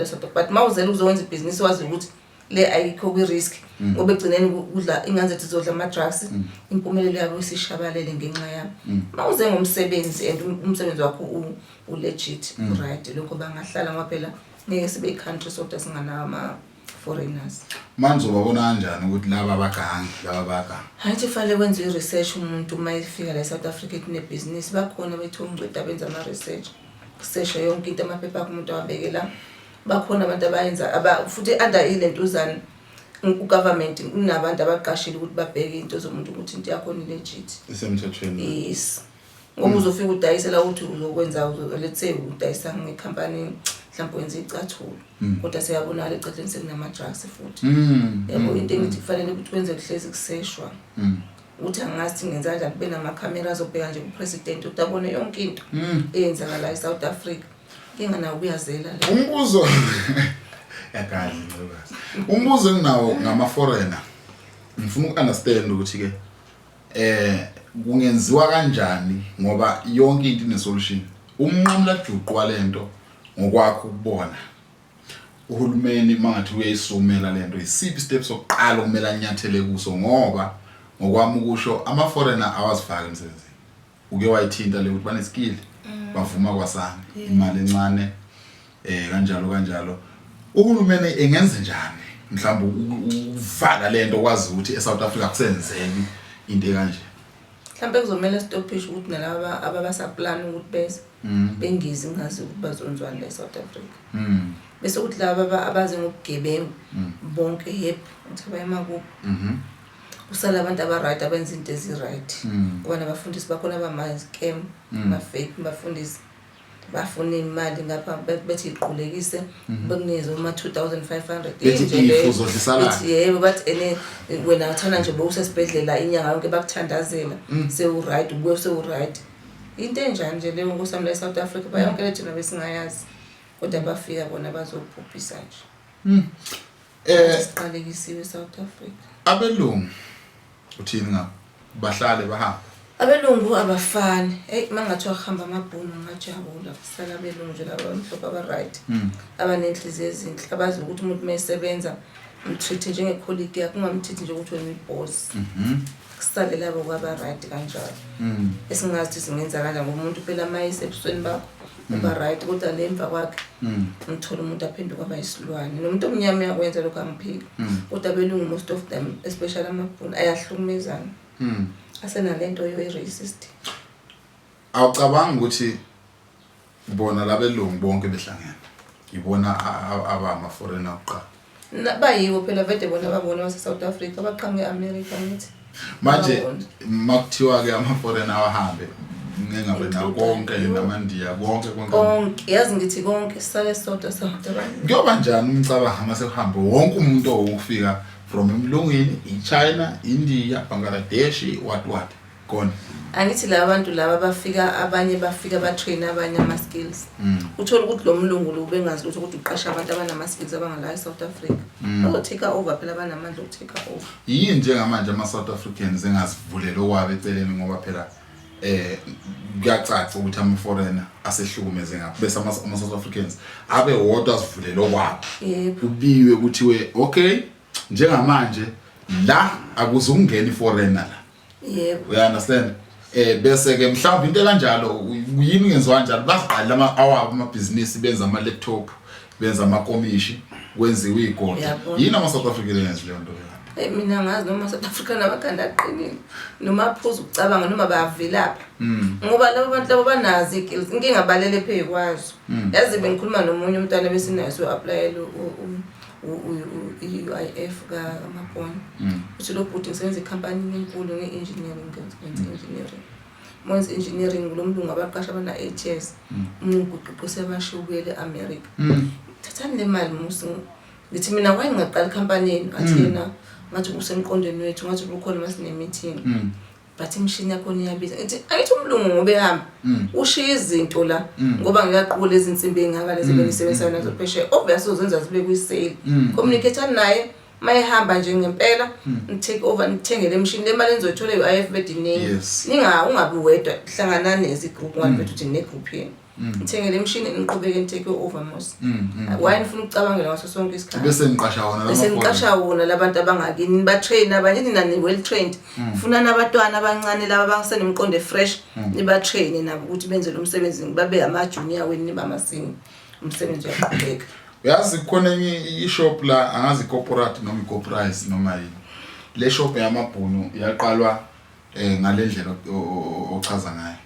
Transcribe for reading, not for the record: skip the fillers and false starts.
leso nto. But uma uzele ukuzokwenza ibhizinisi, wazi ukuthi le ayikho kwi-risk, ngoba ekugcineni kudla ingane zethu zizodla ama-drugs, impumelelo yabo isishabalele ngenxa yabo. Uma uze ngomsebenzi and umsebenzi wakho u-legit, right, lokho bangahlala, ngoba phela ngeke sibe i-country sodwa singanawo ama-foreigners. Manje ubabona kanjani ukuthi laba abagangi, laba bayaganga? Hayi, kufanele kwenziwe i-research. Umuntu uma efika la e-South Africa ethi unebhizinisi, bakhona bethu ongcweti abenza ama-research, kuseshwe yonke into, amaphepha akho umuntu awabekela. Bakhona abantu abayenza futhi under ilentuzane u-government kunabantu abaqashile ukuthi babheke into zomuntu ukuthi into yakhona i-legit. Isemthethweni. Yes, ngoba uzofika udayisela ukuthi uzokwenza let's say udayisa ngekhampani, mhlawumbe wenza icathulo, kodwa seyabonakala ecathulweni sekunama-drugs futhi. Yabo, into engithi kufanele ukuthi kwenze kuhlezi kuseshwa ukuthi angazi ngenza kanjani, kube namakhamera azobheka nje ku-president ukuthi abone yonke into eyenzakalayo e-South Africa. Inkinga nawo kuyazela le. Umbuzo yagadla intokazi, umbuzo enginawo ngama-foreigner, ngifuna uku-understand ukuthi-ke kungenziwa kanjani, ngoba yonke into ine-solution. Umnqamula juqu walento, ngokwakho ukubona, uhulumeni mangathi uyayisumela lento, isiphi step sokuqala okumele anyathele kuso? Ngoba ngokwami ukusho, ama-foreigner awazifaki emsebenzini. Uke wayithinta le ukuthi bane-skill, bavuma kwasani imali encane, kanjalo kanjalo. Uhulumeni engenze njani mhlawumbe ukuvala lento, kwazi ukuthi eSouth Africa kusenzeki into ekanje? Mhlawumbe kuzomele stophishe ukuthi nalaba ababasa-plan ukuthi beze bengezi, ngazi ukuthi bazonzwani la e-South Africa, bese kuthi laba abaze ngobugebengu bonke, yep, ukuthi abayemakubo, kusala abantu aba-right, abenza into ezi-right, ngoba nabafundisi bakhona bama-scam, ama-fake bafundisi, bafuna imali ngapha, bethi iqulekise, bekunikeze uma-2500. Bethi if uzodla. Bethi yebo, bathi ene wena uthanda nje bowusesibhedlela inyanga yonke, bakuthandazela, sewu-right, ubuye sewu-right. Into enjani nje leyo, nkosi yami, la e-South Africa? Bayonke le thina besingayazi, kodwa bafika bona bazobhubhisa nje. Siqalekisiwe e-South Africa. Abelungu uthini ngabo? Bahlale, bahambe? Abelungu abafani. Eyi, uma ngathiwa kuhamba amabhunu ngingajabula, kusala abelungu nje laba abamhlophe aba-right, abanenhliziyo ezinhle, abazi ukuthi umuntu uma esebenza um-treat njenge-colleague yakho, ungamthithi nje ukuthi wena uyi-boss. Kusale labo kwaba-right kanjalo. Esingazi ukuthi singenza kanjani, ngoba umuntu phela uma esebusweni bakho uba right, kodwa le emva kwakhe umthole umuntu aphenduka aba yisilwane. Nomuntu omnyama uyakwenza lokho, angiphiki, kodwa abelungu, most of them, especially amabhunu, ayahlukumezana, asenalento yo-racist. Awucabangi ukuthi bona labelungu bonke behlangene ibona abama-foreigner kuqala? Bayiwo phela vede bona, babona base-South Africa, baqhamuke e-America ngithi. Manje Babona. Makuthiwa-ke ama-foreigner awahambe, ngengabe nakonke namandiya, konke konke. Konke, yazi ngithi konke, sisale sodwa sabantu abaningi. Kuyoba njani umcabango uma sekuhambe wonke umuntu owukufika from emlungwini, i-China, India, Bangladesh, what what, kona? Angithi laba bantu laba bafika, abanye bafika ba-train abanye ama-skills. Uthole ukuthi lo mlungu lo ubengazi lutho ukuthi uqasha abantu abanama-skills abangala e-South Africa, bazo-take over phela, banamandla oku-take over. Yini njengamanje ama-South Africans engazivuleli okwabo eceleni? Ngoba phela kuyacaca ukuthi ama-foreigner asehlukumeze ngapha, bese ama-South Africans abe wodwa azivulele okwabo. Kubiwe kuthiwe, okay, njengamanje la akuze ukungena i-foreigner la. Uya understand? Bese ke mhlawumbe into kanjalo, yini ngenziwa kanjalo, baziqalela ama awabo amabhizinisi, benza ama laptop, benza amakomishi, kwenziwe igodo. Yini ama South African engenzi leyo nto leyo? Mina ngazi noma South Africa namakhanda aqinile, noma aphuza ukucabanga, noma bayavilapha, ngoba labo bantu labo banazo iy'skills, inkinga balele phezu kwazo. Yazi bengikhuluma nomunye umntwana besinayo, so-applyela i-UIF kaMapona. Uthi lo bhuti, ngisebenza ekhampanini enkulu nge-engineering, ngenza engineering. Uma wenza engineering, lo mlungu abaqasha abana-8 years, umlungu guququse bashiye, ubuyele e-America. Thathani le mali musi. Ngithi mina, why ngingaqala ikhampani yenu? Athi yena, ngathi kusemqondweni wethu, ngathi ubukhona masine-meeting, but imishini yakhona iyabiza. Ngithi angithi umlungu ngoba ehamba ushiya izinto la, ngoba ngiyaqula izinsimbi ey'ngaka lezi benisebenzisayo nazo phesheya, obvious uzozenza zibe kwi-sale. Communicate naye, uma ehamba nje ngempela ni-take over, nithenge le mishini, le mali enizoyithola e-UIF bediningi. Ninga ungabi wedwa, hlanganani as i-group, ungabi bethu uthi ne-group yenu. Ngithenge le mshini, niqhubeke ni-take over mos. Why nifuna ukucabangela ngaso sonke isikhathi? Bese ngiqasha wona lama Bese niqasha wona labantu abangakini, niba-train abanye, nina ni-well trained. Funani abatwana abancane laba abasenemiqondo e-fresh, niba-train nabo ukuthi benze lo msebenzi, babe ama-junior wenu, nibe ama-senior. Umsebenzi uyaqhubeka. Uyazi, khona enye i-shop la, angazi i-corporate noma i-corporise noma yini. Le shop yamabhunu yaqalwa ngalendlela ochaza ngayo.